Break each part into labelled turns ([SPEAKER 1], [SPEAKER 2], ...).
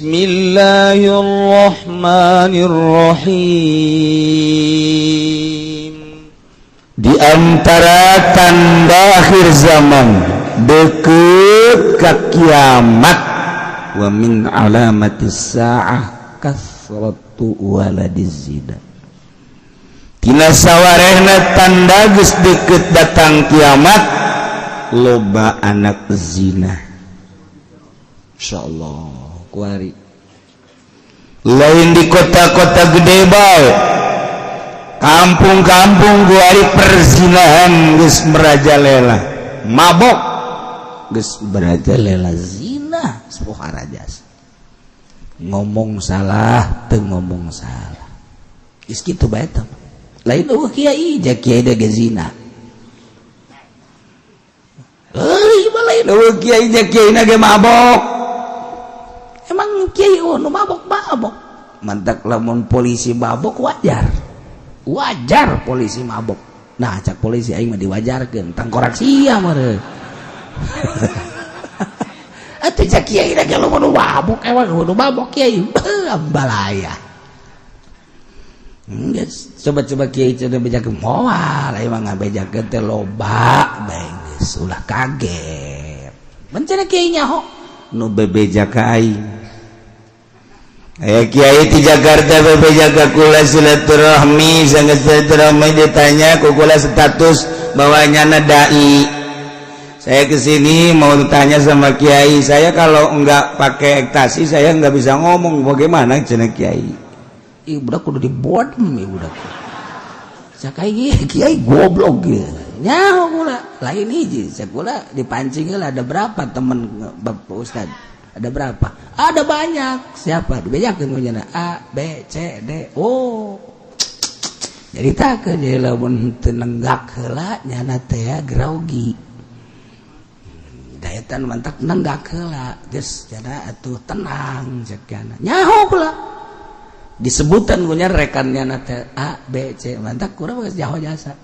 [SPEAKER 1] Bismillahirrahmanirrahim.
[SPEAKER 2] Di antara tanda akhir zaman, deket ke kiamat, wa min alamatis sa'ah kasratu waladiz zina. Tina sawarehna tanda geus deket datang kiamat, loba anak zina.
[SPEAKER 1] Insyaallah kuari.
[SPEAKER 2] Lain di kota-kota gede bae, kampung-kampung kuari perzinahan geus merajalela, mabok
[SPEAKER 1] geus merajalela, zina rajas, ngomong salah teu ngomong salah geus kitu bae teh. Lain euweuh kiai ja kiai ge zina euy mah, lain euweuh kiai ja kiai na ge mabok. Emang kiai, oh, nu mabok mabok mantak lamun polisi mabok wajar, wajar polisi mabok. Nah, cak polisi aing mah diwajarkeun, tangkorak sia meureun. Atuh cak kiai ge nu mabok, emang nu mabok kiai balaya. Geus coba-coba kiai cenah bejakeun moal, emang ngabejakeun teh loba bae, geus ulah kaget. Bencana kiai nyaho
[SPEAKER 2] nu bebeja ka aing. Aya kiai di Jakarta bebeja ka kula silaturahmi, sangat silaturahmi, ditanya ku kula status bahwa nyana dai. Saya kesini mau tanya sama kiai, saya kalau enggak pakai ekstasi saya enggak bisa ngomong, bagaimana cenah kiai?
[SPEAKER 1] Ih, budak kudu dibodem, ieu budak. Cak kiai, kiai goblok gitu. Nyaho kula, lain hiji, cak kula dipancing lah, ada berapa temen Bapak Ustad? Ada berapa? Ada banyak. Siapa? Dibejakeun ku nyana A, B, C, D. Oh. Jadi tak jadi lamun teu nenggak heula nyana teh grogi. Daetan mantak nenggak heula, geus nyana atuh tenang cek nyana. Nyaho kula. Disebutan punya rekannya teh A B C, mantak kurang geus nyaho jasa.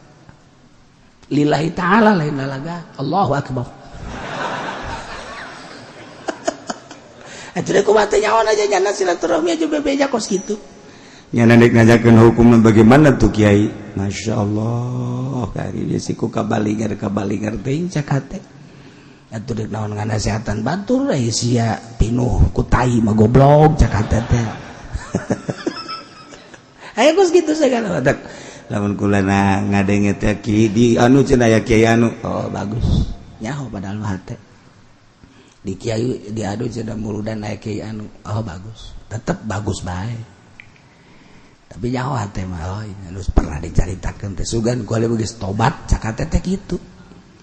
[SPEAKER 1] Lillahi ta'ala, lain lalaga. Allahu akbar. Atuh kumaha teh nyaho aja nyana silaturahmi aja bebeja kos kitu.
[SPEAKER 2] Nyana dek ngajakeun hukum bagaimana tuh kiai? Masya Allah, kari dia siku kabalingar kabalingar
[SPEAKER 1] teuing cak hate. Atuh dek naon nganasehatan batur euy sia pinuh ku tai mah goblok cak hate teh. Ayo kos kitu segala
[SPEAKER 2] batak. Lamun kula na ngadenge teh ki di anu cenah aya kiai anu,
[SPEAKER 1] oh bagus. Nyaho padahal mah hate. Di kiai diadu cenah muludan aya kiai anu, oh bagus. Tetep bagus bae. Tapi nyaho hate mah, oh ini geus pernah dicaritakeun teh sugan ku geus tobat cak hate teh kitu.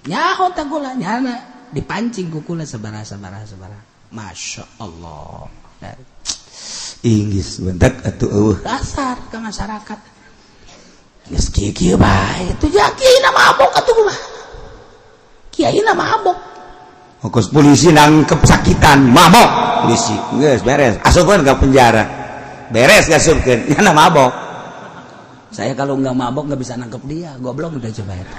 [SPEAKER 1] Nyaho teh kula nyana dipancing ku kula sabaraha sabaraha sabaraha. Masya Allah.
[SPEAKER 2] Inggis bentak atuh eueuh
[SPEAKER 1] dasar ke masyarakat. Geus kieu-kieu bae atuh ja kiai na mabok atuh kumaha. Kiai na mabok.
[SPEAKER 2] Kos polisi nangkep sakitan mabok polisi geus beres asupkeun ka penjara, beres gasupkeun nyana mabok.
[SPEAKER 1] Saya kalau nggak mabok nggak bisa nangkep dia, goblok udah coba eta.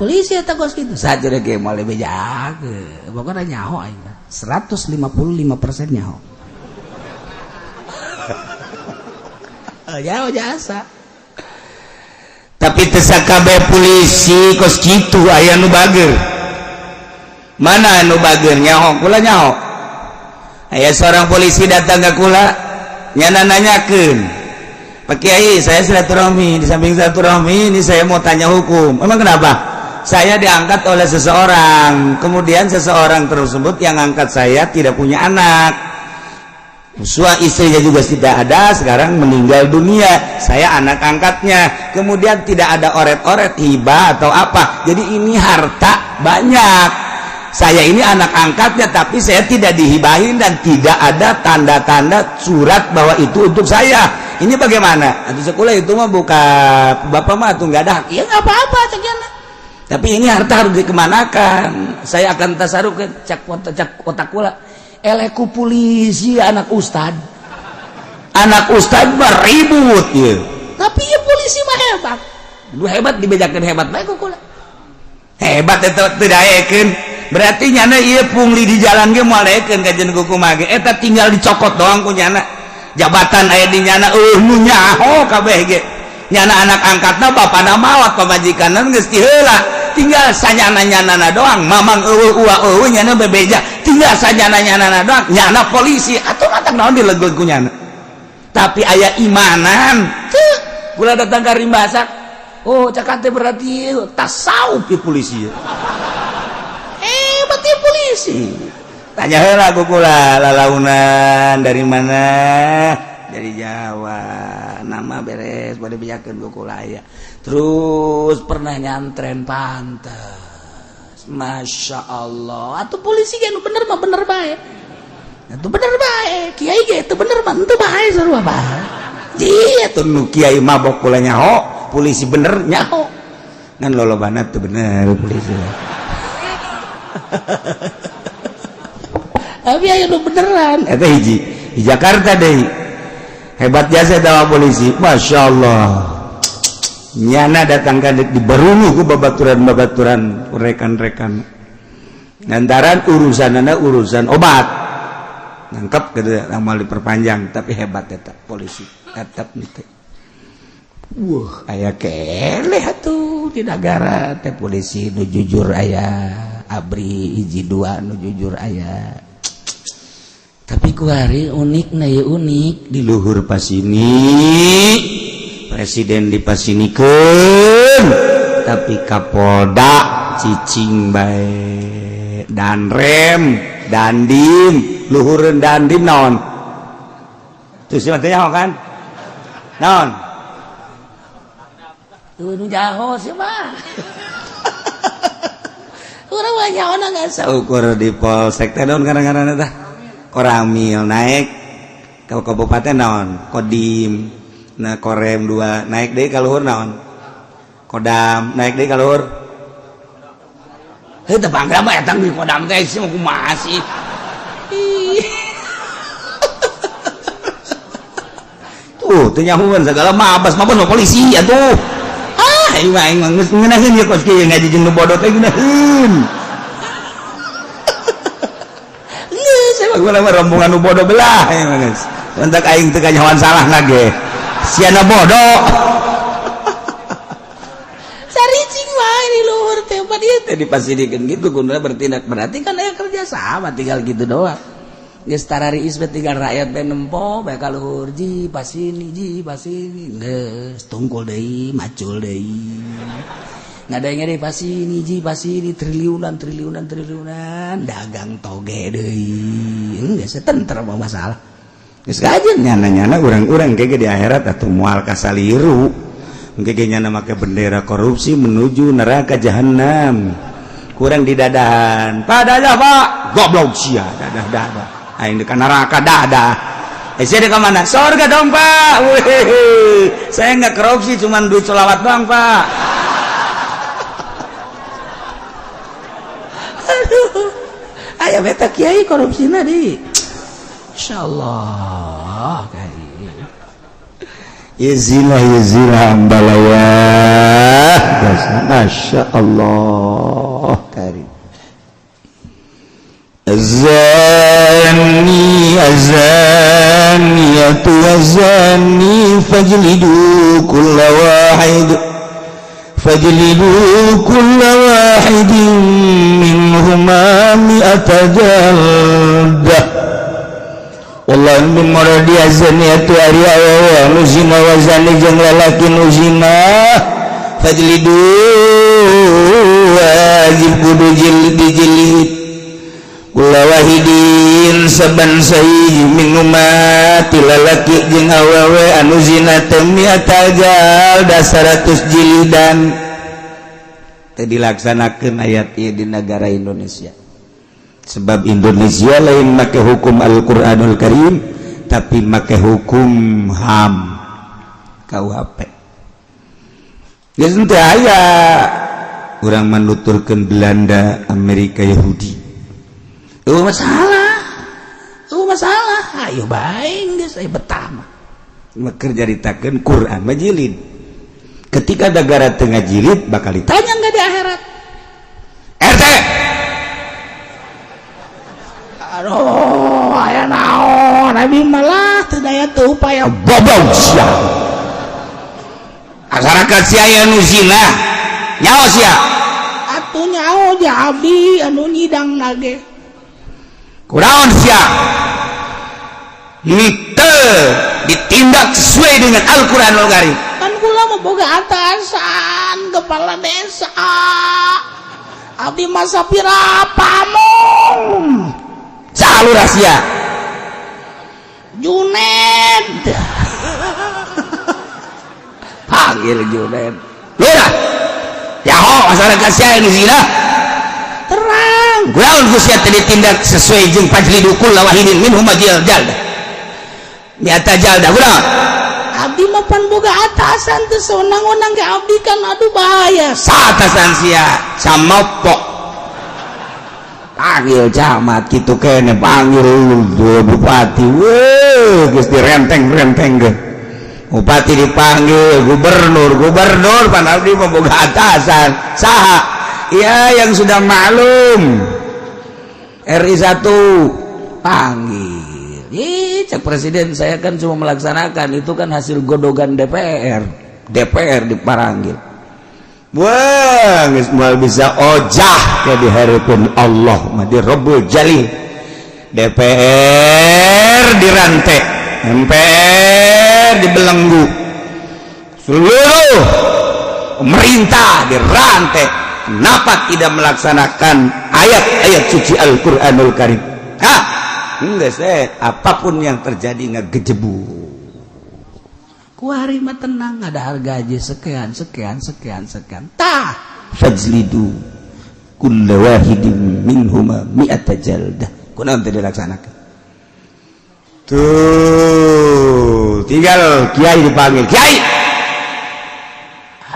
[SPEAKER 1] Polisi eta kos kitu saja ge moal bejakeun. Pokoknya nyaho aing 155% nyaho. Nyaho jasa.
[SPEAKER 2] Tapi teu sakabeh polisi kos kitu, aya nu bager. Mana anu bager? Nyaho kula, nyaho aya seorang polisi datang ke kula, nyana nanyakeun, "Pak Kiai, saya silaturahmi, di samping silaturahmi ini saya mau tanya hukum." "Emang kenapa?" "Saya diangkat oleh seseorang, kemudian seseorang tersebut yang angkat saya tidak punya anak. Sua istrinya juga tidak ada, sekarang meninggal dunia. Saya anak angkatnya. Kemudian tidak ada oret-oret hibah atau apa. Jadi ini harta banyak. Saya ini anak angkatnya, tapi saya tidak dihibahin dan tidak ada tanda-tanda surat bahwa itu untuk saya. Ini bagaimana?" Atau sekolah itu mah bukan bapak mah tuh nggak ada hak.
[SPEAKER 1] Ya nggak apa-apa cek.
[SPEAKER 2] Tapi ini harta harus dikemanakan?
[SPEAKER 1] Saya akan tasaruf ke cak cak otak kula. Eleku polisi anak ustad.
[SPEAKER 2] Anak ustad mah ribut ya.
[SPEAKER 1] Tapi ya polisi mah hebat.
[SPEAKER 2] Lu hebat dibejakeun hebat bae ku kula. Hebat itu tidak yakin. Berarti nyana ieu pungli di jalan ge moal daekeun kajen kumaha ge. Eta tinggal dicokot doang ku nyana. Jabatan aya di nyana, eueuh nu nyaho kabeh ge. Nyana anak angkatna, bapana maot, pamajikanna geus ti heula. Tinggal sanyana-nyanana doang, mamang eueuh, uwa eueuh, nyana bebeja. Tinggal sanyana-nyanana doang, nyana polisi atuh matak naon dilegleg ku nyana. Tapi aya imanan. Teu, kula datang ka Rimbasak. Oh, cakante berarti tasawuf ieu polisi. Berarti polisi. Tanya heula ku kula, lalaunan dari mana? Dari Jawa. Nama beres pada bejakeun ku kula aya. Terus pernah nyantren, pantes. Masya Allah. Atau polisi kan bener mah bener bae. Itu bener bae. Kiai ge itu bener mah itu bae, seru apa? Iya tuh, nu kiai mabok kula nyaho, polisi bener nyaho. Ngan lolobana tuh bener polisi. Tapi ayo nu beneran. Eta hiji di Jakarta deh. Hebat jasa eta polisi. Masya Allah. Nyana datang ka di barungu ku babaturan-babaturan, rekan-rekan. Lantaran urusanana urusan obat. Nangkep gitu, mal diperpanjang, tapi hebat eta polisi. Tetap nih. Wah, aya keleh atuh di negara teh polisi nu jujur aya, ABRI hiji dua nu jujur aya. Tapi kuari unik na ya, unik di luhur pasini, presiden dipasinikeun, tapi Kapolda cicing bae. Danrem, Dandim, luhureun Dandim naon? Terus sih nyaho kan? Naon? Tuh nu jaho sih mah. Urang mah nyaho nggak saukur di polsek teh naon kadang-kadang tah? Koramil naik ke kabupaten naon? Kodim. Nah, Korem dua naik deui ka luhur naon? Kodam, naik deui ka luhur. Heuh, teu bangga mah eta di Kodam teh sih kumaha sih? Ih. Tuh, teu nyahueun segala mabas mabas mah polisi atuh. Ah, aing mah aing mah geus ngeunaheun ieu kos kieu ngaji jeung nu bodoh teh ngeunaheun. Geus, saya mah rombongan nu bodoh belah aing mah geus. Entak aing teu kanyahoan salah ge. Siana bodoh. Saricing wae di luhur teh pan ieu teh dipasirikeun gitu kudu bertindak, berarti kan aya kerja sama, tinggal gitu doang. Geus tarariis bae, tinggal rakyat bae nempo bae ka luhur, ji pasini, ji pasini, geus tungkul deui, macul deui. Ngadenge deui pasini, ji pasini, triliunan triliunan triliunan dagang toge deui. Geus tentrem mah masalah. Geus kajen nyana-nyana urang-urang ge di akhirat atuh moal kasaliru. Engke ge nyana make bendera korupsi menuju neraka jahanam. Kurang di dadahan. Pak dadah Pak, goblok sia dadah-dadah. Aing di neraka dadah. Eh, saya di mana? Sorga dong Pak. Wih, saya nggak korupsi, cuman duit solawat doang Pak. Aduh, aya beta kiai korupsina di. Insyaallah kiai. Yezilah yezilah ambalaya. Masya Allah karim. الزاني الزانية والزاني فاجلدوا كل واحد منهما 100 جلدة. والله min maradi azaniyatu ari awewe nu zina wa zani jeung lalaki nu zina, fajlidu wajib kudu jilid dijilid kula wahidin saban sahiji minhuma ti lalaki jeung awewe anu zina teh mi'ata jaldah 100 jilidan. Teh dilaksanakeun ayat ieu di negara Indonesia, sebab Indonesia lain make hukum Al-Qur'anul Karim, tapi make hukum HAM KUHP. Geus teu aya urang menuturkeun Belanda, Amerika, Yahudi. Oh masalah, oh masalah, ayo bae geus aya betah mah. Keur caritakeun Quran mah jilid. Ketika negara tengah jilid bakal ditanya nggak di akhirat. RT,
[SPEAKER 1] Aduh, aya naon? Abi malah teu daya teu upaya, goblok sia.
[SPEAKER 2] Masyarakat sia aya nu zina, nyaho sia?
[SPEAKER 1] Atuh nyaho ja, abdi anu nyidang nage.
[SPEAKER 2] Kunaon sia henteu ditindak sesuai dengan Al-Qur'anul Karim?
[SPEAKER 1] Kan kula mah boga atasan, kepala desa. Abdi masa pira pamong.
[SPEAKER 2] Saha lurah sia?
[SPEAKER 1] Junet.
[SPEAKER 2] Panggil Junet. Lurah, nyaho masyarakat sia nu zina?
[SPEAKER 1] Terang.
[SPEAKER 2] Kunaon ku sia teu ditindak sesuai jeung fajlidu kulla wahidin minhuma jaldah, mi'ata jaldah? Kunaon?
[SPEAKER 1] Abdi mah pan boga atasan, teu sewenang-wenang ge abdi kan, aduh, bahaya.
[SPEAKER 2] Atasan sia samopok. Panggil camat gitu kene, panggil bupati. Weh, geus direnteng-renteng ge, bupati dipanggil, gubernur. Gubernur, pan abdi mah boga atasan. Saha ya? Yang sudah maklum, RI 1.
[SPEAKER 1] Panggil. Ih, cek presiden, saya kan cuma melaksanakan, itu kan hasil godogan DPR.
[SPEAKER 2] DPR diparanggil. Wah, geus moal bisa ojah ya di hadapan Allah mah, di Rabbul Jalil. DPR dirantai, MPR dibelenggu, seluruh pemerintah dirantai. Kenapa tidak melaksanakan ayat-ayat suci Al-Quranul Karim? Hah? Enggak, saya apapun yang terjadi ngegejebu.
[SPEAKER 1] Kuari mah tenang, ada harga aja sekian sekian sekian sekian. Tah.
[SPEAKER 2] Fajlidu kulla wahidin minhuma mi'ata jaldah. Kunaon teu dilaksanakan? Tuh, tinggal kiai dipanggil. Kiai.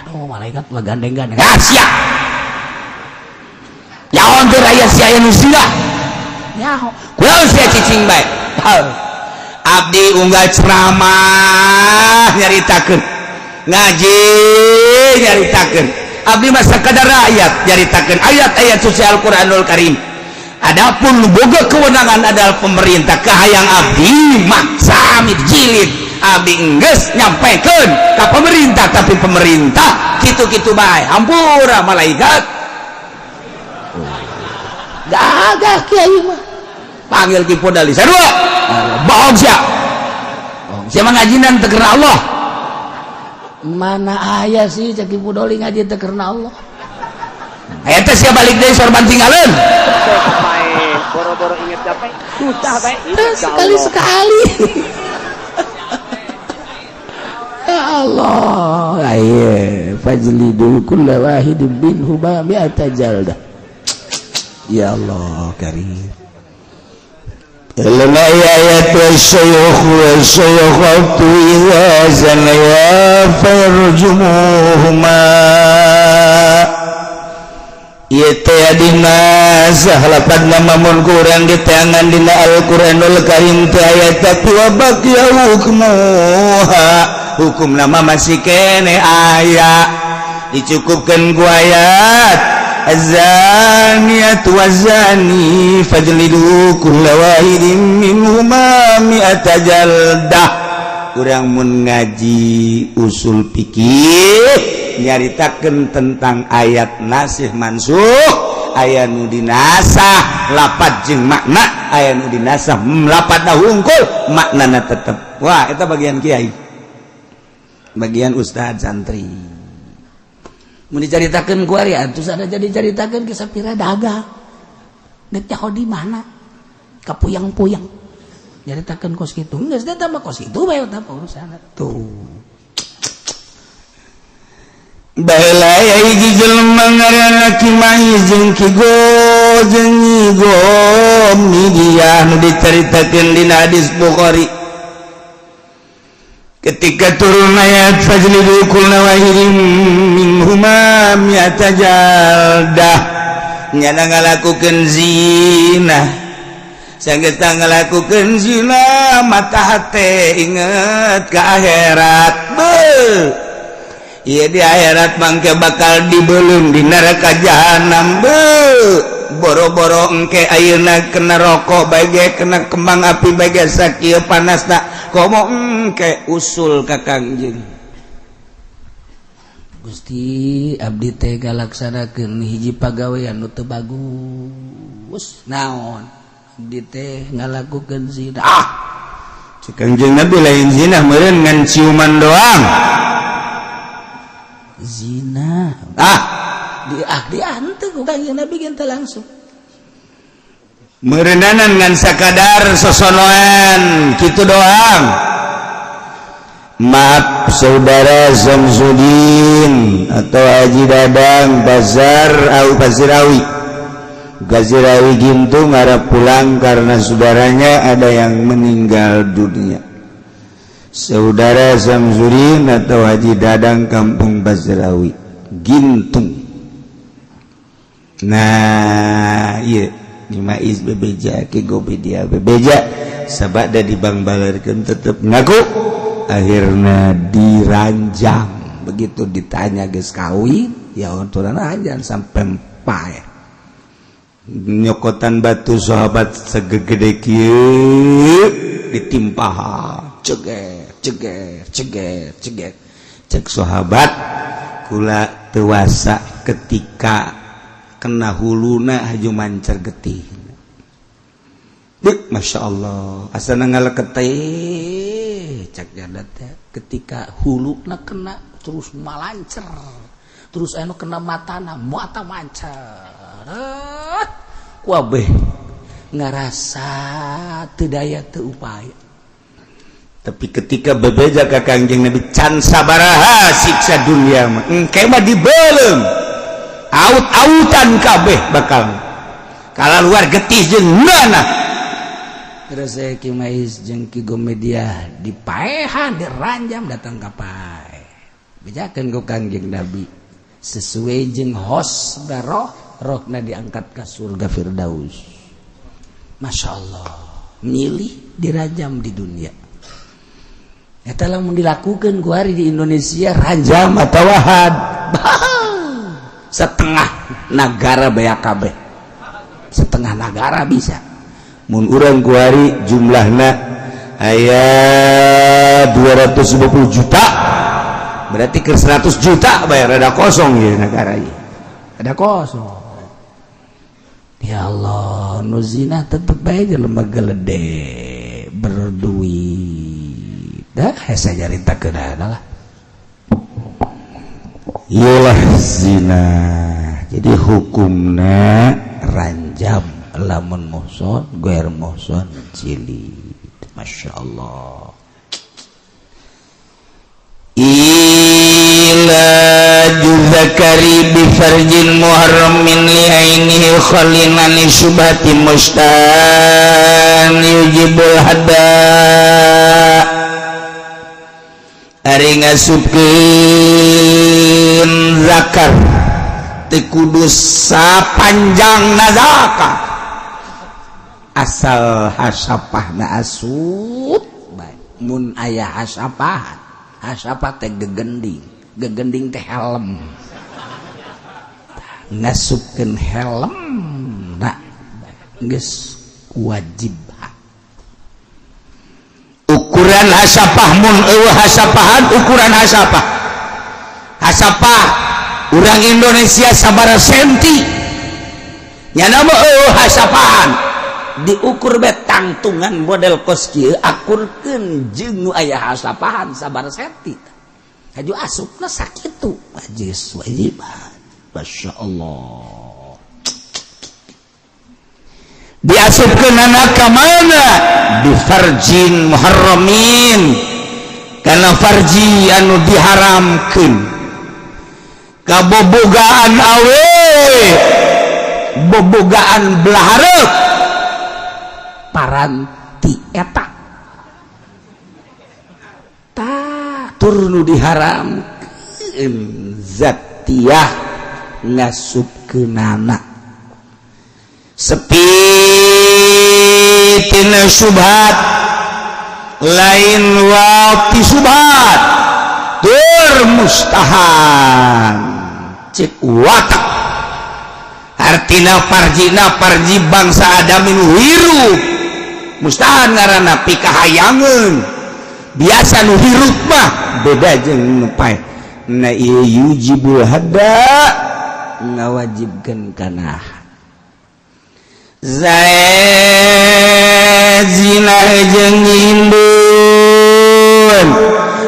[SPEAKER 1] Aduh, malaikat mah gandeng-gandeng.
[SPEAKER 2] Ah, siap. Nyaho teu rakyat sia anu zina?
[SPEAKER 1] Nyaho.
[SPEAKER 2] Kunaon sia cicing bae? Abdi unggal ceramah nyaritakeun, ngaji nyaritakeun, abdi mah sakadar rakyat nyaritakeun ayat-ayat suci Al-Qur'anul Karim. Adapun boga kewenangan adalah pemerintah, kahayang abdi mah sami jilid abdi enggeus nyampaikan ka pemerintah, tapi pemerintah kitu-kitu bae. Hampura, malaikat.
[SPEAKER 1] Gagah kiai mah.
[SPEAKER 2] Panggil Ki Podali sarua. Bohong sia, sia mah ngajinan teu karena Allah.
[SPEAKER 1] Mana aya sih, cek Ki Pudoli, ngaji teu karena Allah?
[SPEAKER 2] Eta sia balik deui sorban tinggalin.
[SPEAKER 3] Bae boro-boro inget capek, susah bae.
[SPEAKER 1] Sekali-sekali. Ya Allah, aye, fajlidu kulla wahidin minhuma mi'ata jaldah.
[SPEAKER 2] Ya Allah karim. لما آيات الشيوخ والشيخات إذا زنيا فارجموهما. Ieu teh dina sahlapan nama mun kurang diteangan dina Al-Qur'anul Karim teh aya, tapi wa baqiya hukmuha, hukum nama masih kene aya, dicukupkan ku ayat Az-zaniyatu waz-zani fajlidu kulla wahidin minhuma mi'ata jaldah. Kurang mun ngaji usul fikih nyaritakeun tentang ayat nasikh mansukh, aya nu dinasah lapad jeung makna, aya nu dinasah lapadna hungkul, maknana tetep. Wah, eta bagian kiai, bagian ustad, santri mun dicaritakeun ku ari atuh ada jadi caritakeun kisah pira dagang dek nyaho di mana kapuyang-puyang nyaritakeun kos kitu. Geus teh mah kos kitu bae, eta urusan tuh. Baheula aya hiji jelema ngaranna Ki Maiz jeung Ki Go jeung Nyi Gomidiyah nu dicaritakeun dina hadis Bukhari. Ketika turun ayat fajlidu kulla wahidin minhuma mi'ata jaldah, nyana ngalakukeun zina. Sanggeus ngalakukeun zina, mata hate inget ke akhirat. Beuh. Iya, di akhirat mangke bakal dibelum di neraka jahanam. Beuh. Boro-boro engke ayeuna kena rokok bae, kena kembang api bae, sakieu panasna, komo engke usul ka Kangjeng.
[SPEAKER 1] Gusti, abdi teh ngalaksanakeun hiji pagawean nu teu bagus. Naon? Abdi teh ngalakukeun zina.
[SPEAKER 2] Ah, cek Kangjeng Nabi, lain zina meureun, ngan ciuman doang.
[SPEAKER 1] Zina.
[SPEAKER 2] Ah.
[SPEAKER 1] Di ah diante ku Kangjeng Nabi ge langsung.
[SPEAKER 2] Meureunanan ngan sakadar sosonoan kitu doang. Maaf, saudara Samsudin atau Haji Dadang Bazar au Pasirawi, Gazirawi Gintung, ngarap pulang karena saudaranya ada yang meninggal dunia. Saudara Samsudin atau Haji Dadang, Kampung Pasirawi, Gintung. Nah, iya, Maiz bebeja, Ki Gobedia bebeja, sabada dibangbalerkeun tetep ngaku. Akhirnya diranjang.
[SPEAKER 1] Begitu ditanya geus kawin, ya unturan aja sampai paeh.
[SPEAKER 2] Nyokotan batu sahabat segede kieu ditimpah.
[SPEAKER 1] Ceger ceger ceger ceger.
[SPEAKER 2] Cek sahabat, kula tewasa ketika kena huluna haju mancar getih. Bek, Masya Allah, asana ngaleket
[SPEAKER 1] teh. Cek janda teh, ketika huluna kena terus malancer, terus anu kena matana, mata mancar kuabeh ngarasa teu daya teu upaya.
[SPEAKER 2] Tapi ketika bebeja ka Kangjeng Nabi, can sabaraha siksa dunia mah, engke mah dibelem aut-autan kabeh, bakal kala luar getih jeung mana.
[SPEAKER 1] Terus saya Ki Mais jeung Ki Gomedia dipaehan, diranjam, datang ka paeh, bejakeun ku Kangjeng Nabi sesuai jeung hos roh rohna diangkat ke surga Firdaus. Masya Allah, milih dirajam di dunia. Eta lamun dilakukan ku hari di Indonesia, ranjam atau had, setengah negara BAKB, setengah negara bisa.
[SPEAKER 2] Mun urang kuari jumlahna aya 250 juta, berarti ke 100 juta bayar ada kosong ya negara ini.
[SPEAKER 1] Ada kosong. Ya Allah, nu zina tetep aja lemah gelede berduit dah, hese nyarita lah.
[SPEAKER 2] Iyalah, zina jadi hukumna
[SPEAKER 1] ranjam lamun muhson, ghair muhson jilid. Masya Allah.
[SPEAKER 2] Ilaju zakari bi farjin muharramin li ainihi khalin an syubhati mustan yujibul hadda. Ari ngasupkeun zakar teu kudu sapanjang nazaka,
[SPEAKER 1] asal hasapahna asup bae. Mun aya hasapahan, hasapah teh gegending, gegending teh helm, ngasupkeun helm na geus wajib.
[SPEAKER 2] Ukuran hasapah, mun eueuh hasapahan, ukuran hasapah, hasapah urang Indonesia sabaraha senti nya mah eueuh hasapahan,
[SPEAKER 1] diukur be tangtungan model kos kieu, akurkeun jeung nu aya hasapahan sabaraha senti, haju asupna sakitu wajib, wajib. Masya Allah.
[SPEAKER 2] Diasupkeun anak ka mana? Di farjin muharramin, karena farji anu diharamkeun, kabobogaan awe, bobogaan belah hareup.
[SPEAKER 1] Paranti eta tah tur nu diharamkeun zatiyah ngasupkeunana
[SPEAKER 2] sepi tina subhat, lain wati subhat, tur mustahan. Cek watak. Hartina parjina parji bangsa Adam nu hirup mustahan ngaranna pikahayangeun. Biasa nu hirup mah beda jeung nu paeh. Na ieu yujibul hadda,
[SPEAKER 1] ngawajibkeun kana
[SPEAKER 2] zaid zina jeung indun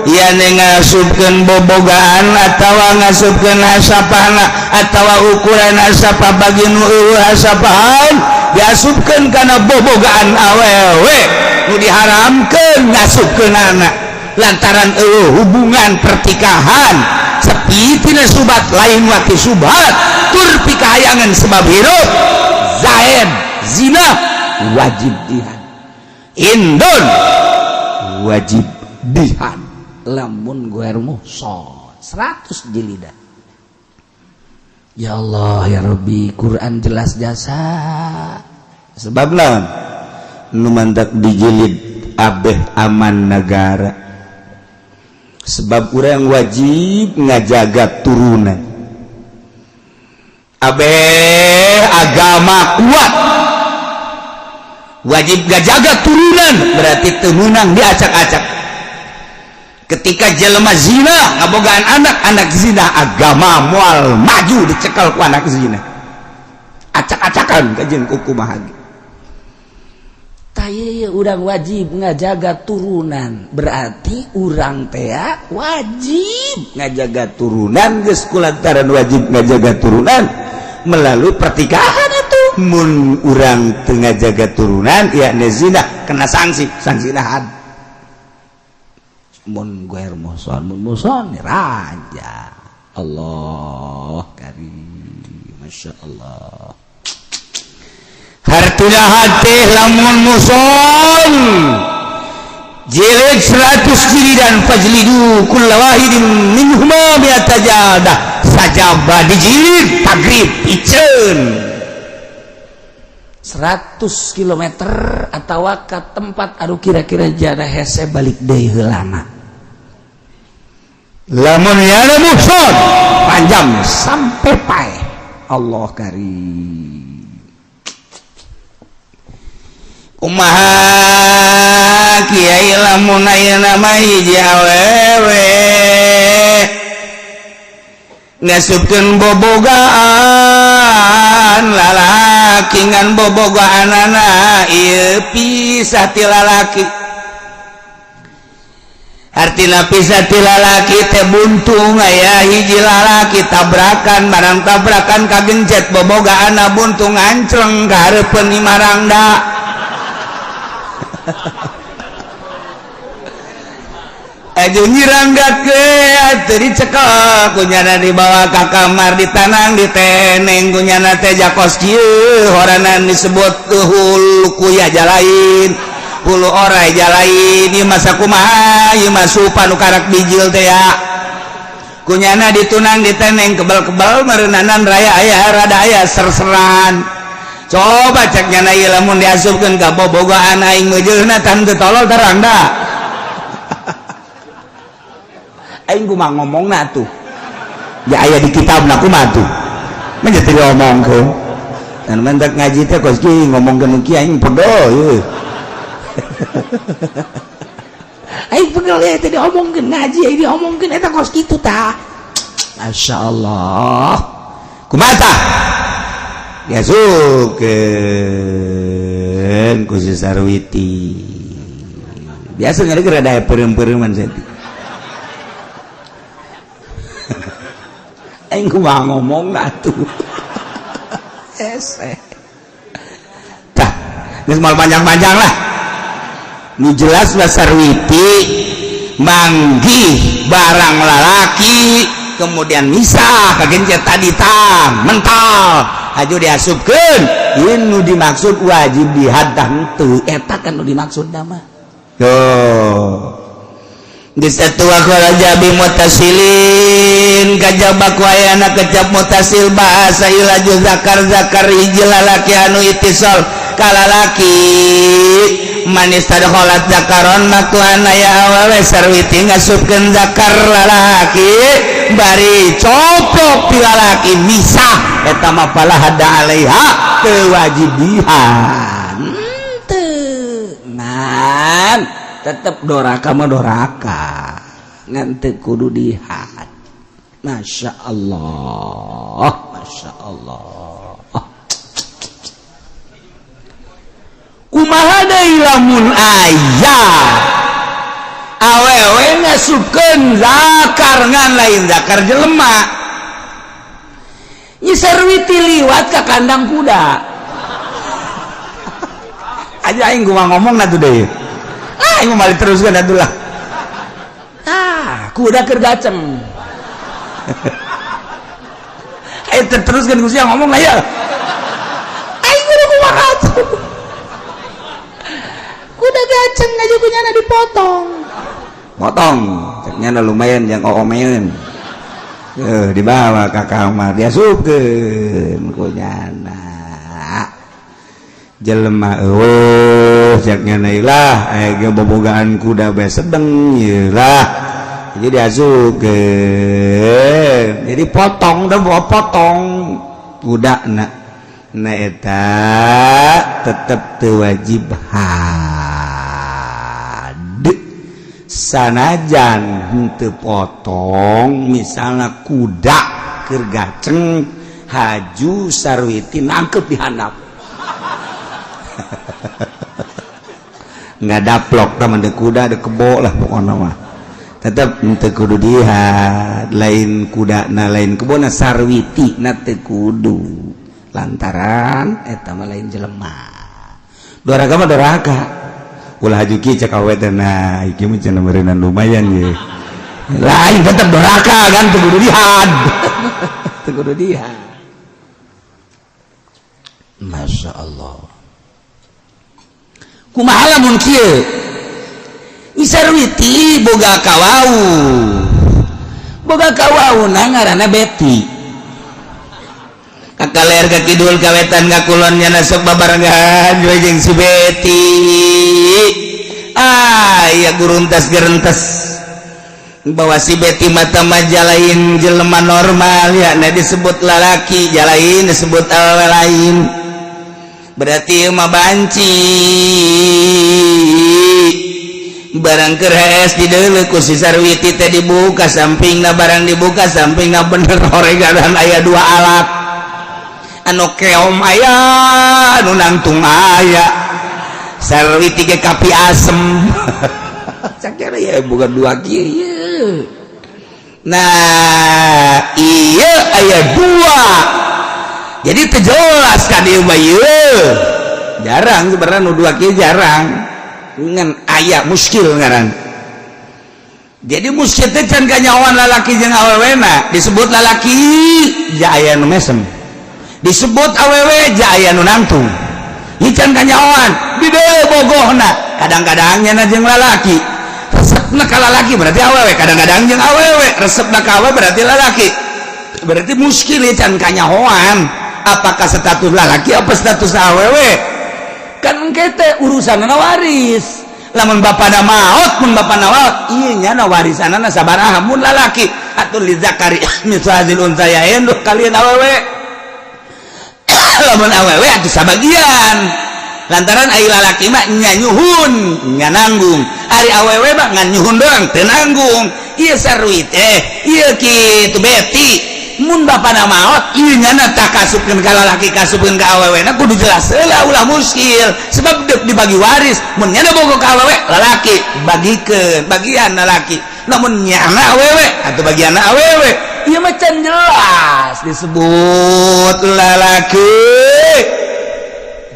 [SPEAKER 2] yani ngasupkeun bobogaan atawa ngasupkeun hasapahna atawa ukuran hasapah bagi nu eueuh hasapahan diasupkeun kana bobogaan awewe nu diharamkeun ngasupkeun anak lantaran eueuh hubungan pertikahan sepi tina subat lain wati subat tur pikahayangan sebab hirup zaid zina wajib dihad, indun wajib dihad
[SPEAKER 1] lamun ghair muhson 100 jilidan. Ya Allah ya Rabbi, Quran jelas jasa.
[SPEAKER 2] Sebab lawan nu mantak dijilid abeh aman negara, sebab urang wajib ngajaga turunan abeh agama kuat, wajib ngajaga turunan berarti teu meunang diacak-acak. Ketika jelema zina ngabogaan anak, anak zina agama moal maju dicekal ku anak zina, acak-acakan kajeun kumaha ge.
[SPEAKER 1] Tah ieu urang wajib ngajaga turunan, berarti urang teh wajib
[SPEAKER 2] ngajaga turunan geus kulantaran wajib ngajaga turunan melalui pertikahan itu mun urang teu ngajaga turunan yakni zina kena sanksi, sanksi had.
[SPEAKER 1] Mun ghair muhson, mun muhson raja. Allah karim, Masya Allah.
[SPEAKER 2] Hartina hati lamun muhson jilid 100 jilidan fajlidu kulla wahidin minhuma mi'ata jaldah, sajaba dijilid tagrib piceun
[SPEAKER 1] 100 km atau ke tempat aduh kira-kira jada hese balik deui heulana.
[SPEAKER 2] Lamun yana muhson panjang
[SPEAKER 1] sampai paeh. Allah karim.
[SPEAKER 2] Kumaha kiai lamun ayeuna mah hiji awewe ngasupkeun bobogaan lalaki ngan bobogaanana ieu pisah ti lalaki. Artina pisah ti lalaki teh buntung aya hiji lalaki tabrakan, barang tabrakan kagencet bobogaanna buntung ancleng ka hareupeun imah rangda. Aja nyirangga ke teu dicekel kunyana dibawa ka kamar ditanang diteneng kunyana teh jakos kieu horanan disebut hulu kuya jalain hulu orai jalain ieu masa kumaha ieu mah supa nu karak bijil teh ya kunyana ditunang diteneng kebal-kebal meureunanan raya aya rada aya ser-seran. Coba cek nyana ieu lamun diasupkeun ka bobogohan aing meujeuna tah teu tolol terang da. Aing kumaha ngomongna tuh ya aya di kitabna kumaha tuh mah teu diomongkeun dan mendak ngaji teh kos kieu ngomongkeun nu kieu aing pegel ieu.
[SPEAKER 1] Aing pegel ya teh diomongkeun ngaji aing diomongkeun eta kos kitu tah. Masyaallah.
[SPEAKER 2] Kumaha tah? Diasupkeun ku si Sarwiti. Biasa ngari rada peureum-peureuman saeutik. Aing kumaha ngomongna atuh.
[SPEAKER 1] Hese.
[SPEAKER 2] Tah, geus moal panjang-panjang lah. Nu jelas mah Sarwiti manggih barang lalaki kemudian misah kagencet tadi tah mental aju diasupkeun ieu nu dimaksud wajib dihad tah henteu
[SPEAKER 1] eta kan nu dimaksud mah.
[SPEAKER 2] Tuh. Geus atuh kharaja bi mutasilin kajaba ku ayana kecap mutasil bahasa ilaju zakar zakar hiji lalaki anu itisal ka lalaki manis tadkhalat zakaron maktuan aya awewe sarwiti ngasupkeun zakar lalaki Bari coplok ti lalaki misah eta mah fala hadda alaiha, teu wajib dihad.
[SPEAKER 1] Henteu, ngan tetep doraka mah doraka, ngan teu kudu dihad. Masya Allah, Masya Allah. Kumaha deui lamun aya awewe ngasupkeun zakar ngan lain zakar jelema? Nyi Sarwiti liwat ka kandang kuda
[SPEAKER 2] Aja aing gua ngomong atuh deui. Ah, aing mah teruskeun atuh lah.
[SPEAKER 1] Ah, kuda keur gaceng.
[SPEAKER 2] Ayo teruskeun ku sia ngomong lah ya.
[SPEAKER 1] Aing kudu kumaha atuh? Kuda gaceng aja kunyana dipotong.
[SPEAKER 2] Potong, ceknya lumayan yang oomeun. Eh, dibawa ke kamar, diasupkeun kunyana. Jelema eueuh ceknya lah, aya ge bobogaan kuda bae sedeng ieu lah. Jadi diasupkeun. Jadi potong dah, bawa potong kuda na. Nah, eta tetep teu wajib had sanajan henteu potong. Misalnya kuda keur gaceng, haju Sarwiti nangkep di handap, nggak daplok teman de kuda de kebo lah, pokoknya mah tetep henteu kudu dihad. Lain kuda na, lain kebo na, Sarwiti na teu kudu, lantaran eta mah lain jelema. Doraka mah doraka, ulah haju kieu cek awe teh. Nah, iki mah cenah meureunnan lumayan ye. Lain, tetep doraka kan teu kudu dihad.
[SPEAKER 1] Teu kudu dihad. Masya Allah.
[SPEAKER 2] Kumaha lamun kieu? Nyi Sarwiti boga kawau, boga kawau na ngaranna Beti. Ka kaler ka kidul, ka wetan ka kulon, nya sok babarengan we jeung si Beti. Ah iya, guruntas gerentes bahwa si Beti mata lain jelema normal ya. Nah, disebut lalaki jalain, disebut awewe lain, berarti mah banci. Barang keres di ku si Sarwiti teh dibuka sampingna. Barang dibuka sampingna, bener horeganan aya dua alat, anu keom aya, anu nangtung aya. Sarwiti ge kapi asem cakira ya bukan dua kieu. Nah iya, aya dua, jadi teu jelas kan ieu mah. Ieu jarang sebenarnya nu dua kieu, jarang, ngan aya muskil ngaran. Jadi muskil teh can kanyahoan lalaki jeung awewena. Disebut lalaki ja aya nu mesem, disebut awewe ja aya nu nangtung. Ieu can kanyahoan di bogohna. Kadang-kadang nyana jeung lalaki, resepna ka lalaki berarti awewe, kadang-kadang jeung awewe, resepna ka awewe berarti lalaki. Berarti muskil ieu, can kanyahoan apakah status lalaki apa status awewe.
[SPEAKER 1] Kan engke teh urusan waris.
[SPEAKER 2] Lamun bapana maot, mun bapana maot, ieu nyana warisanana sabaraha? Mun lalaki atuh lizakari mitslu hadzil unsayain, duh kalian awewe. Lamun awewe atuh sabagian, lantaran ari lalaki mah nya nyuhun nya nanggung, ari awewe mah ngan nyuhun doang, teu nanggung. Ieu Sarwit eh ieu kitu Beti, mun bapana maot, ieu nyana tak kasupkeun ka lalaki, kasupkeun ka awewe na, kudu jelas heula, ulah muskil. Sebab deuk dibagi waris, mun nyana bogo ka awewe, lalaki bagikeun bagian lalaki, namun nyana awewe atau bagian awewe.
[SPEAKER 1] Ieu mah can jelas.
[SPEAKER 2] Disebut lalaki.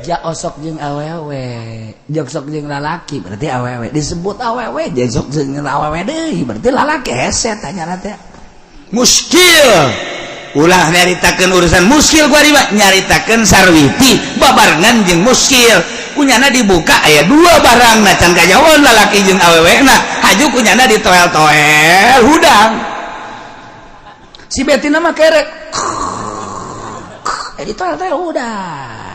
[SPEAKER 1] Ja osok jeung awewe, jok sok jeung lalaki berarti awewe, disebut awewe jok jeung awewe deui berarti lalaki. Hese tanya teh.
[SPEAKER 2] Muskil, ulah nyaritakeun urusan muskil. Gua riba nyaritakeun Sarwiti babarengan jeung muskil. Kunyana dibuka aya dua barang na, can kanyahoan lalaki jeung awewe na. Haju kunyana ditoel-toel hudang.
[SPEAKER 1] Si Betina mah kerek eh ditoel-toel hudang.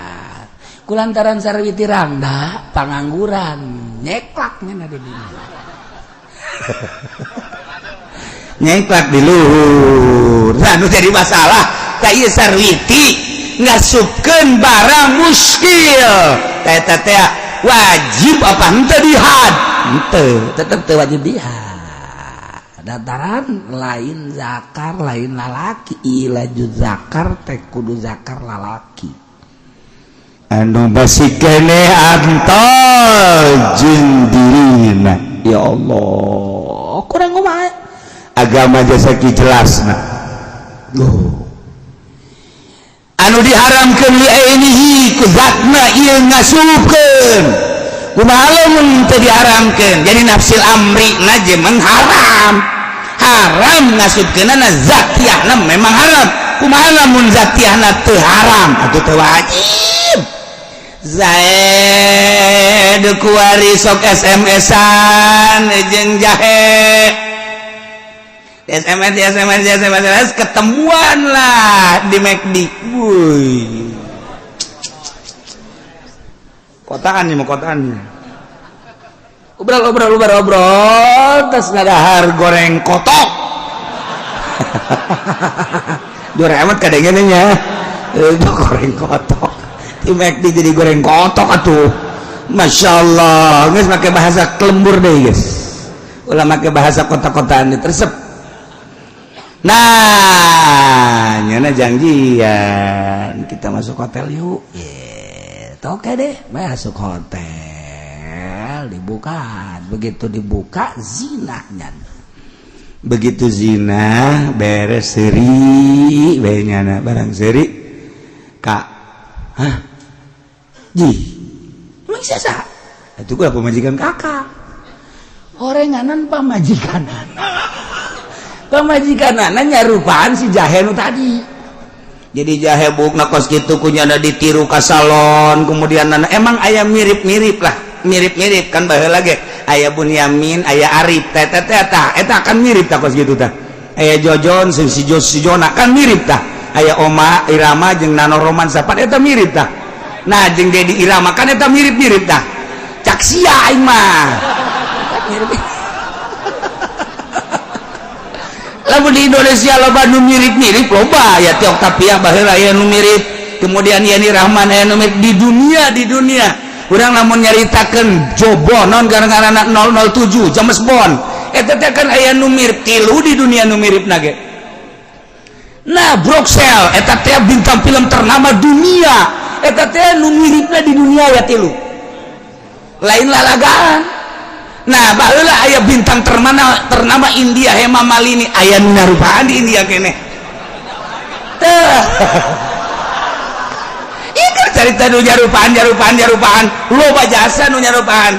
[SPEAKER 1] Kulantaran Sarwiti rangda pangangguran, nyeklaknya na di dinya.
[SPEAKER 2] Nyengklak di luhur. Nah, nu jadi masalah tah ieu Sarwiti ngasupkeun barang muskil. Tah eta teh wajib apa henteu dihad?
[SPEAKER 1] Henteu, tetep teu wajib dihad. Dataran lain zakar lain lalaki, ilaju zakar teh kudu zakar lalaki.
[SPEAKER 2] Anu masih keneh antol jeung dirina. Ya Allah,
[SPEAKER 1] kurang kumaha?
[SPEAKER 2] Agama jasa ki jelasna.
[SPEAKER 1] Loh.
[SPEAKER 2] Anu diharamkeun li ainihi ku zatna ieu ngasupkeun. Kumaha lamun teu diharamkeun? Jadi nafsil amri na jeung haram. Haram ngasupkeunana zatiahna memang haram. Kumaha lamun zatiahna teu haram atuh teu wajib. Zaid kuari sok SMS-an jeung jahe. SMS SMS SMS ketemuan lah di McD. Wuih. Kotaan nih mau kotaan nih.
[SPEAKER 1] Obrol obrol obrol obrol
[SPEAKER 2] terus ngadahar goreng kotok. Dua amat kadangnya nya. Goreng kotok. Di McD jadi goreng kotok atuh. Masya Allah, guys pakai bahasa kelembur deh guys. Ulah pakai bahasa kota-kotaan tersep. Nah, nyana janjian kita masuk hotel yuk.
[SPEAKER 1] Yeah, oke deh, masuk hotel, dibuka. Begitu dibuka zinahnya.
[SPEAKER 2] Begitu zina beres seri, bae nyana barang seri. Kak, hah? Ji,
[SPEAKER 1] emang sah?
[SPEAKER 2] Itu gua pamajikan kakak.
[SPEAKER 1] Orenganan pamajikanan. Pamajikanana nyarupaan si jahe nu tadi.
[SPEAKER 2] Jadi jahe bukna kos kitu kunyana ditiru ka salon, kemudian nana emang aya mirip-mirip lah, mirip-mirip kan baheula ge aya Bunyamin, aya Arif, teh teh teh tah eta kan mirip tah kos kitu tah. Aya Jojon si si Jo si Jona kan mirip tah. Aya Oma Irama jeung Nano Roman sapat eta mirip tah. Nah jeung Dedi Irama kan eta mirip-mirip tah. Cak sia aing mah.
[SPEAKER 1] Mirip.
[SPEAKER 2] Lamun di Indonesia loba nu mirip-mirip loba ya Tio Octavia baheula aya nu mirip, kemudian Yani Rahman aya nu mirip di dunia, di dunia. Urang lamun nyaritakeun Jobo non gara-gara 007 James Bond eta teh kan aya nu mirip tilu di dunia nu mirip nage. Nah, Bruxelles eta teh bintang film ternama dunia eta teh nu miripna di dunia ya tilu. Lain lalagaan. Nah, baheula aya bintang ternama India Hema Malini aya nu narupaan di India keneh. Teh. Ieu keur carita nu nyarupaan nyarupaan nyarupaan loba jasa nu nyarupaan.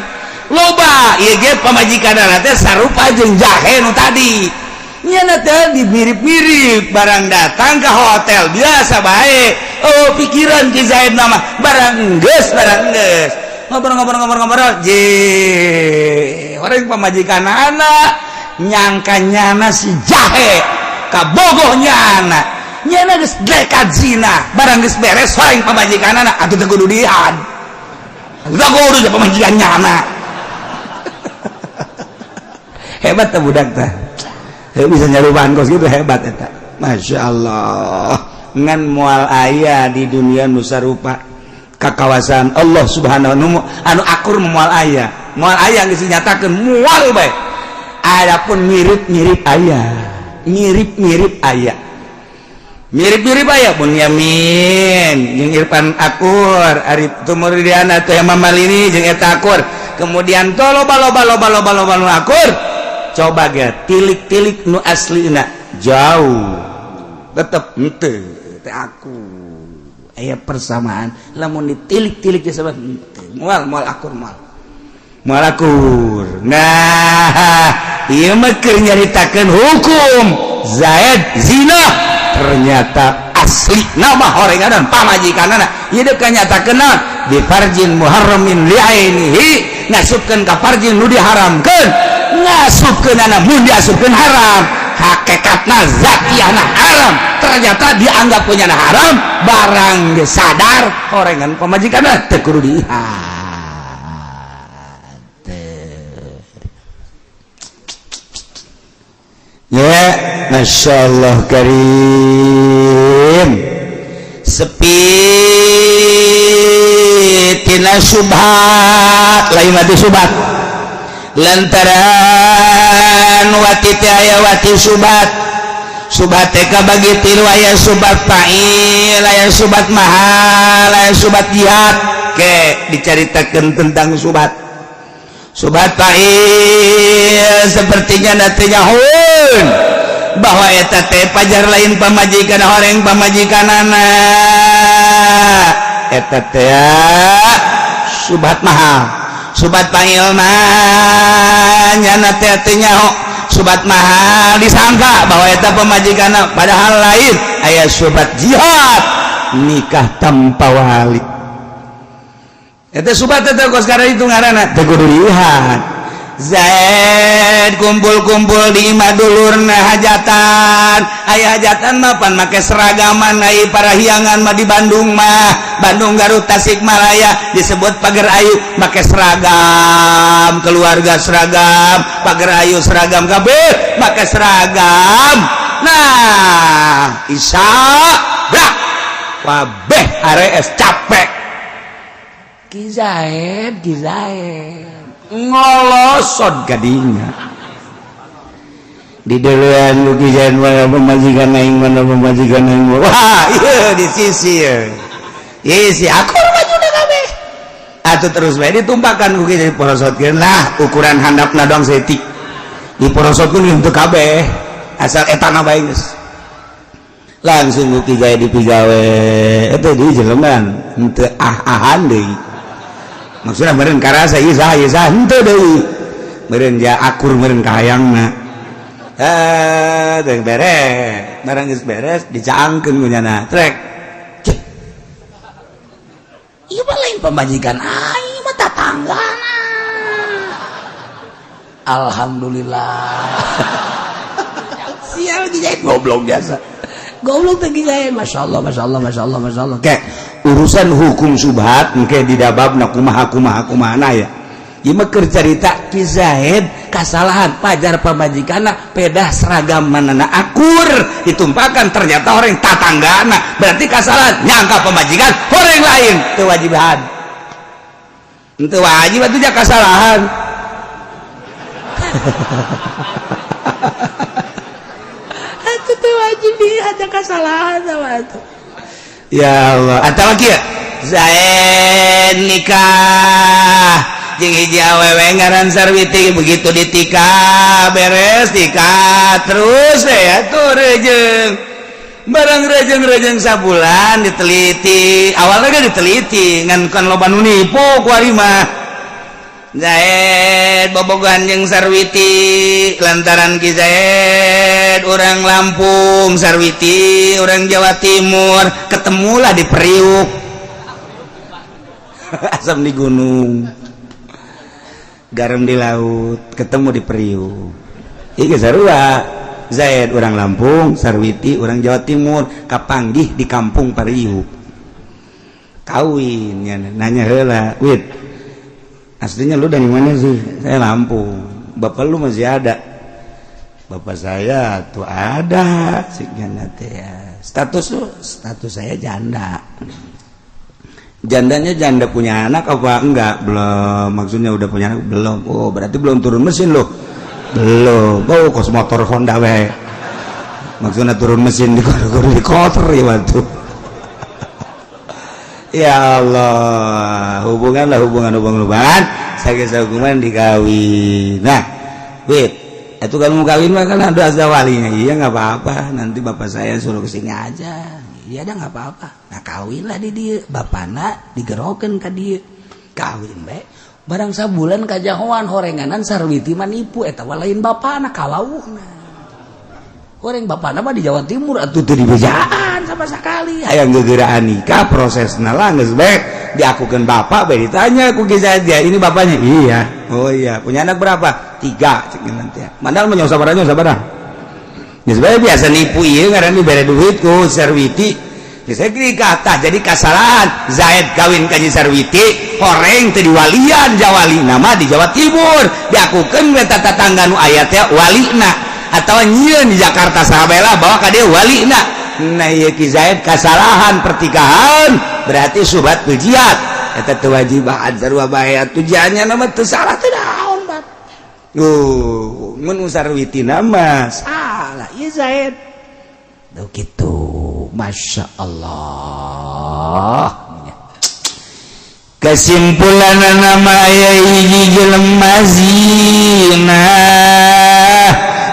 [SPEAKER 2] Loba ieu ge pamajikanna teh sarupa jeung jahe nu tadi. Nyana teh dimirip-mirip barang datang ke hotel biasa bae. Oh, pikiran Ki Zaid nama barang geus barang geus. Ngobrol-ngobrol-ngobrol-ngobrol je orang pamajikan anak nyangka nyana si jahe kabogoh nyana nyana geus dekat zina barang geus beres orang pamajikan anak atuh teu kudu dihad teu kudu teh pamajikan nyana. Hebat teh budak teh bisa nyarubaan kos gitu hebat eta. Masya Allah, ngan moal aya di dunia nu sarupa ka kawasan Allah Subhanahu wa ta'ala anu akur moal aya, moal aya geus dinyatakeun moal bae. Adapun mirip-mirip aya, mirip-mirip aya, mirip-mirip aya Bunyamin jeung Irfan akur, Arif Tumurdiana teh Hema Malini jeung eta akur, kemudian to loba loba loba loba loba nu akur. Coba ge tilik-tilik nu aslina jauh tetep henteu teh aku.
[SPEAKER 1] Aya persamaan lamun ditilik-tilik disebut moal moal akur moal
[SPEAKER 2] moal akur. Nah, ieu mah keur nyaritakeun hukum Zaid zina ternyata asli nama horenganan pamajikanana ieu deuk nyatakeun naon bi farjin muharramin li ainihi ngasupkeun ka farjin nu diharamkeun ngasupkeunana mun diasupkeun haram hakikatna zatiahna haram ternyata dianggap punya haram barang geus sadar horengan pamajikanna teu kudu diihat. Ya, Masya Allah Karim, sepi tina subhat, lain mati subhat, lantaran wati teh aya wati subhat. Subhat teh kabagi tilu: aya subhat fa'il, aya subhat mahal, aya subhat jihad. Ke dicaritakeun tentang subhat. Subhat fa'il sepertinya nantinya hun bahwa eta teh pajar lain pamajikan, horeng pamajikanana, eta teh subhat mahal. Subhat fa'il mah nyana teh teu nyaho, subhat mahal disangka bahwa eta pamajikan, padahal lain. Aya subhat jihad, nikah tanpa wali, eta subhat. Eta kos karena itu ngaranna teu kudu dilihat. Zaid kumpul-kumpul di imah dulurna, hajatan, aya hajatan mah pan make seragaman. Ai para hiangan mah di Bandung mah, Bandung, Garut, Tasikmalaya disebut pagar ayu, make seragam keluarga, seragam pagar ayu, seragam kabeh make seragam. Nah, Isya brak kabeh arees capek. Ki Zaid, Ki Zaid ngolosot kadinya di duluan ku Ki Zaid, "Mana pemajikan aing? Mana pemajikan aing?" Wah, iya di sisi ya isi aku baju kabeh atuh. Terus bae ditumpakan ku Ki Zaid, porosotkeun lah, ukuran handapna doang setik diporosotkeun untuk kabeh, asal etana bae geus. Langsung ku Ki Zaid dipigawe itu di jeleman henteu ah-ahan deui. Maksudnya meureun karasa ieu saha, ieu saha, henteu deui, meureun ja akur, meureun kahayangna. Eh, teh beres, barang geus beres dicaangkeun ku nyana trek. Cek, ieu mah lain pamajikan aing mah, tatanggana. Alhamdulillah. Sial, Ki Zaid goblok biasa, goblok teh Ki Zaid. Masya Allah, Masya Allah, Masya Allah, Masya Allah. Kayak urusan hukum subhat engke di babna kumaha kumaha kumaha ya. Ieu mah keur carita Ki Zaid kasalahan, pajar pamajikanna, pedah seragam manana akur, ditumpakan ternyata orang tatanggana, berarti kasalahan, nyangka pamajikan orang lain. Teu wajiban, teu wajib atuh, ja kasalahan. Itu teu wajib di ada kesalahan sama itu. Ya Allah, atau lagi ya, Zaid nikah jeung hiji awewe ngaran Sarwiti. Begitu ditikah, beres tikah, terus ya tuh rejeng barang rejeng-rejeng sabulan diteliti. Awalnya kan diteliti ngan kan loba nu nipu kuari mah. Zaid bobogohan jeung Sarwiti, lantaran Ki Zaid orang Lampung, Sarwiti orang Jawa Timur, ketemulah di Priuk. Asam di gunung, garam di laut, ketemu di Priuk. Iki sarua, Zaid orang Lampung, Sarwiti orang Jawa Timur, kapanggih di kampung Priuk, kawin ya. Nanya heula, "Wit, aslinya lu dari mana sih?" "Saya Lampung." "Bapak lu masih ada?" "Bapak saya tuh ada." Ya, "Status lu?" "Status saya janda." "Jandanya janda punya anak apa enggak?" "Belum." "Maksudnya udah punya anak?" "Belum." "Oh, berarti belum turun mesin lo?" "Belum." "Oh, kos motor Honda we." Maksudnya turun mesin di di kotor ya waktu. Ya Allah, hubungan lah, hubungan, hubungan, hubungan saya hubungan dikawin. Nah, wait, itu kalau mau kawin mah kan ada ada walinya. "Iya, nggak apa-apa, nanti bapak saya suruh kesini aja." "Iya, ada nggak apa-apa." Nah, kawin lah di dia, bapakna digeroken ke dia, kawin bae. Barang sabulan kajahoan horenganan Sarwiti mah nipu, eta lain bapakna, kalauhna. Goreng bapakna mah di Jawa Timur atuh, teu dibejaan sama sekali. Hayang gegeraan nikah, prosesna lah geus bae diakukeun bapak bae. Ditanya ku Ki dia, "Ini bapaknya?" "Iya." "Oh iya, punya anak berapa?" "Tiga," cek nanti ya. Mandal mah sabaraha sabaraha geus bae, biasa nipu ieu ngaran dibere duit ku Sarwiti. Geus dikata jadi kasalahan, Zaid kawin ka Sarwiti, horeng teu diwalian, jawali nama di Jawa Timur, diakukeun we tatangga nu aya teh walina. atau nyieun di Jakarta saha bae lah, bawa ka dieu walina. Nah, ieu Ki Zaid kasalahan pertikahan, berarti syubhat bil jihad eta teu wajib sarua bae atuh janya mah teu salah, teu naon bat. Mun sarwitina mah salah ieu Zaid.
[SPEAKER 1] Tuh gitu, Masya Allah.
[SPEAKER 2] Kesimpulan nama aya hiji jelema zina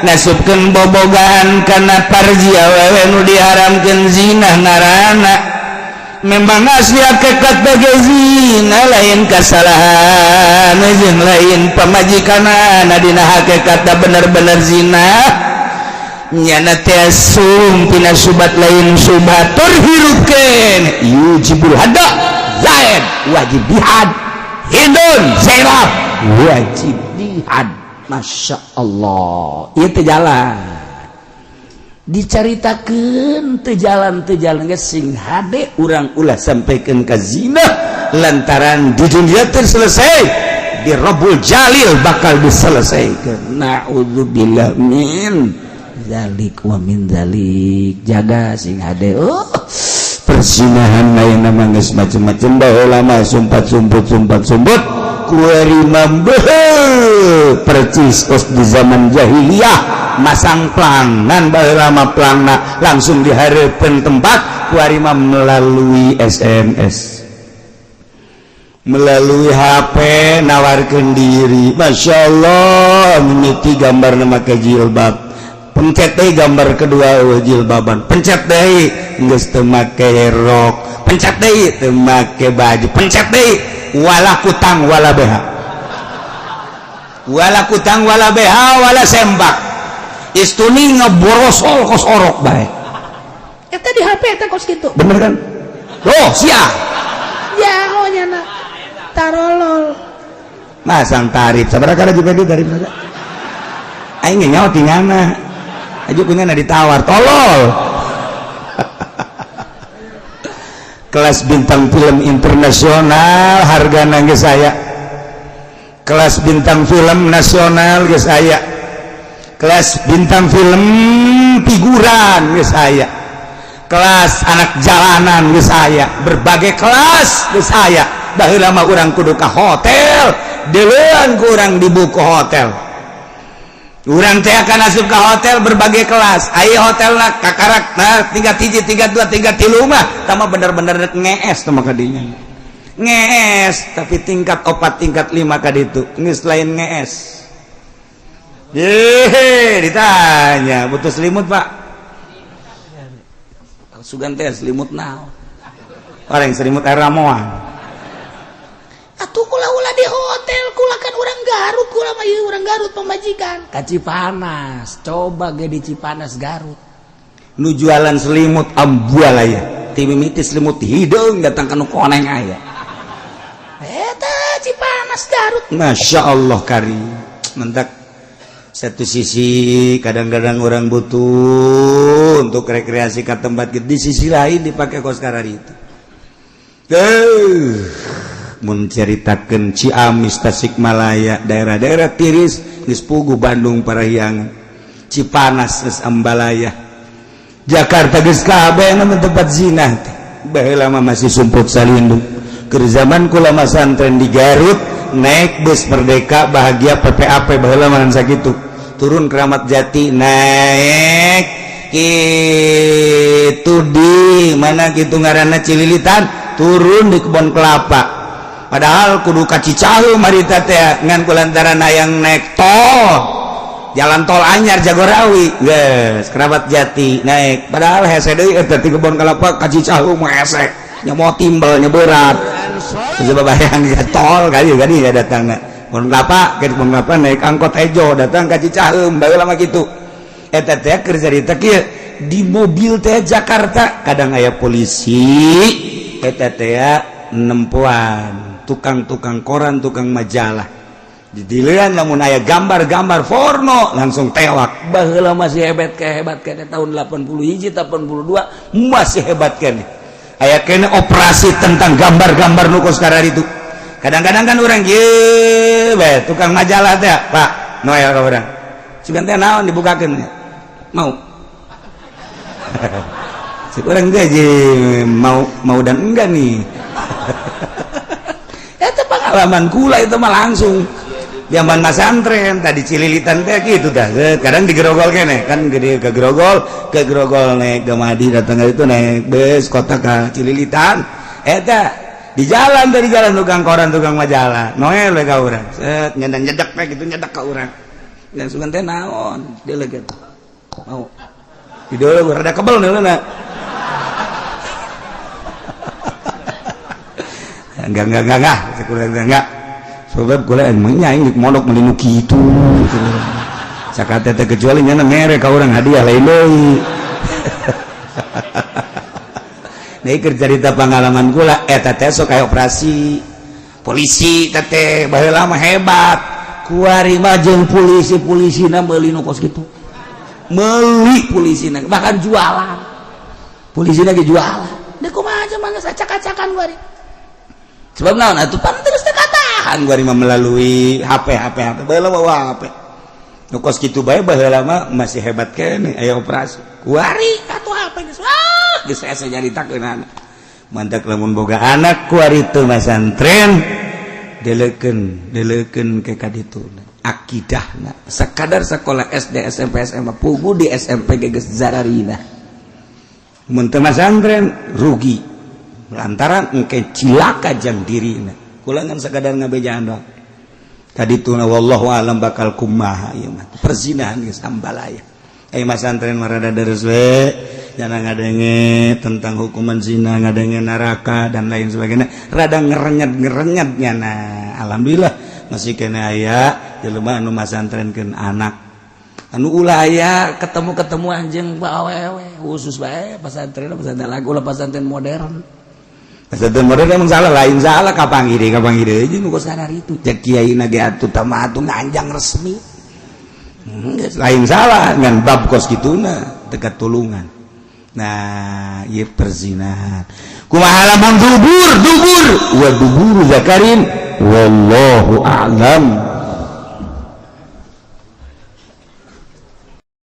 [SPEAKER 2] nasupkeun bobogaan kana parji awewe nu diharamkeun, zina ngaranna. Memang asli hakikat bagi zina, lain kesalahan jeung lain pamajikanana, dina hakikat bener-bener zina nyana teh sum tina syubhat, lain syubhat, tur hirup keneh yujibul hadda. Zaid wajib dihad, Hindun Zainab wajib dihad.
[SPEAKER 1] Masya Allah, ieu teu jalan dicaritakeun, teu jalan, teu jalan geus. Sing hade
[SPEAKER 2] urang ulah sampaikan ka zina, lantaran di dunia terselesai, di Rabbul Jalil bakal diselesaikan.
[SPEAKER 1] Naudzubillah min zalik wa min zalik. Jaga sing hade. Oh.
[SPEAKER 2] Persinahan lain nama geus macem-macem. Baheula mah sumpat sumput, sumpat sumput, kuari mah percis kos di zaman jahiliyah, masang plang. Ngan baheula mah plangna langsung di hareupeun tempat, kuari mah melalui SMS, melalui HP nawarkan diri. Masya Allah, mimiti gambar nama ke jilbab, pencet deh gambar kedua jilbaban, pencet deh geus teu make rok, pencet deh teu make baju, pencet deh wala kutang wala BH, wala kutang wala BH, wala sempak, istuni ngeborosol kos orok bae.
[SPEAKER 1] Eta di HP eta kos kitu.
[SPEAKER 2] Bener kan? Oh, sia.
[SPEAKER 1] Jago nya tarolol.
[SPEAKER 2] Masang tarif sabaraha kada juga di tarif saja aing ge nyaho tingana aja punya ditawar tolol. Kelas bintang film internasional harga geus aya, kelas bintang film nasional geus aya, kelas bintang film figuran geus aya, kelas anak jalanan geus aya, berbagai kelas geus aya. Baheula mah urang kudu ka hotel, deuleun ku urang di buku hotel. Urang teh akan asup ke hotel berbagai kelas. Aya hotel lah kakarak, nah, tingkat hiji, tingkat dua, tingkat tilu mah tama bener-bener ngees teh mah kadinya ngees. Tapi tingkat opat, tingkat lima kaditu geus lain ngees. Yehe, ditanya butuh selimut, Pak?
[SPEAKER 1] Sugan teh selimut naon?
[SPEAKER 2] Orang selimut air ramuan.
[SPEAKER 1] Atuh kula ulah di hotel, kula kan orang Garut, kula mah ieu orang Garut pamajikan ka Cipanas, coba ge di Cipanas Garut.
[SPEAKER 2] Nu jualan selimut ambualaya ti mimiti selimut hideung datang ka nu koneng aya.
[SPEAKER 1] Eta Cipanas Garut.
[SPEAKER 2] Masya Allah kari mentak. Satu sisi kadang-kadang orang butuh untuk rekreasi ke tempat gitu, di sisi lain dipakai kos karari itu. Menceritakan Ciamis, Tasikmalaya, daerah-daerah tiris geus puguh. Bandung Parahyangan, Cipanas geus ambalaya, Jakarta geus kabeh nama tempat zina teh. Baheula mah masih sumput salindung. Keur zaman kula masantren di Garut, naik bus Merdeka Bahagia PPAP baheula mah sakitu, turun Keramat Jati, naik itu di mana gitu ngaranna, Cililitan, turun di Kebon Kelapa. Padahal kudu ka Cicaheum harita teh, ngan kulantaran hayang naik tol, jalan tol anyar Jagorawi, geus Keramat Jati naik. Padahal hese deui eta ti Kebon Kelapa ka Cicaheum mah, hese nya, mau timbel nya berat. Coba bayang ya, tol kali kali ya, datang Kebon Kelapa, ke Kebon Kelapa naik angkot ejo datang ka Cicaheum. Baheula mah kitu. Eta teh keur carita kieu, di mobil teh Jakarta kadang aya polisi eta teh nempoan tukang-tukang koran, tukang majalah didilian, lamun aya gambar-gambar porno langsung tewak.
[SPEAKER 1] Baheula masih hebat, ke hebat kene tahun 80 hiji, 82
[SPEAKER 2] masih hebat kene, aya kene operasi tentang gambar-gambar nu kos itu. Kadang-kadang kan orang ye bae tukang majalah teh, Pak Noel ka urang. Sugan teh naon dibukakeun mau. Cek urang gaji mau mau dan enggak nih. Eta pengalaman kula itu mah langsung zaman masantren tadi Cililitan teh gitu dah. Kadang digerogol kene kan, gede ke Grogol, ke Grogol naik ke Madi, datang itu naik bus kota ke Cililitan. Eta di jalan, dari jalan tukang koran, tukang majalah noel we ka urang, set nyedak nyedak we gitu, nyedak ka urang dan sugan teh naon dia lagi mau di dulu rada kebel nih na. Enggak, enggak, enggak, sebab kula emangnya aing mondok meuli nu kitu sakate teh, kecuali nyana mere ka urang hadiah, lain deui. Nah, keur cerita pengalaman kula eta teh sok aya operasi polisi teh baheula mah hebat. Kuari mah jeung polisi-polisina meuli nu kos kitu, meuli polisina, bahkan jualan polisina ge jualan. Deh, kumaha aja mah geus acak-acakan kuari, sebab naon atuh pan terus teu katahan kuari mah melalui HP HP HP. Baheula mah HP nu kos kitu bae baheula mah masih hebat keneh aya operasi. Kuari atuh HP geus, wah, geus asa nyaritakeun. Mantak lamun boga anak kuari teu masantren, delekeun delekeun ke kaditu akidahna. Sakadar sekolah SD, SMP, SMA, pugu di SMP ge geus zararina. Mun teu masantren rugi lantaran engke cilaka jang dirina. Kula ngan sakadar ngabejaan doang kadituna, wallahu alam bakal kumaha ieu mah. Perzinahan geus ambalaya. Ai masantren mah rada deres we, jangan ngadenge tentang hukuman zina, ngadenge neraka dan lain sebagainya, rada ngerenyet ngerenyet nyana. Alhamdulillah masih kena aya jelema anu masantrenkeun anak, anu ulah aya ketemu-ketemu anjing awewe khusus bae pesantren, pesantren lagu ulah pesantren modern. Pesantren modern emang salah, lain salah, kapanggih deui, kapanggih deui jeung nu sadar itu cek kiai na ge atuh tama atuh nganjang resmi. Lain salah ngan bab kos kituna dekat tulungan. Nah, ieu perzinahan kumaha lamun dubur, dubur wa dubur zakarin, wallahu a'lam.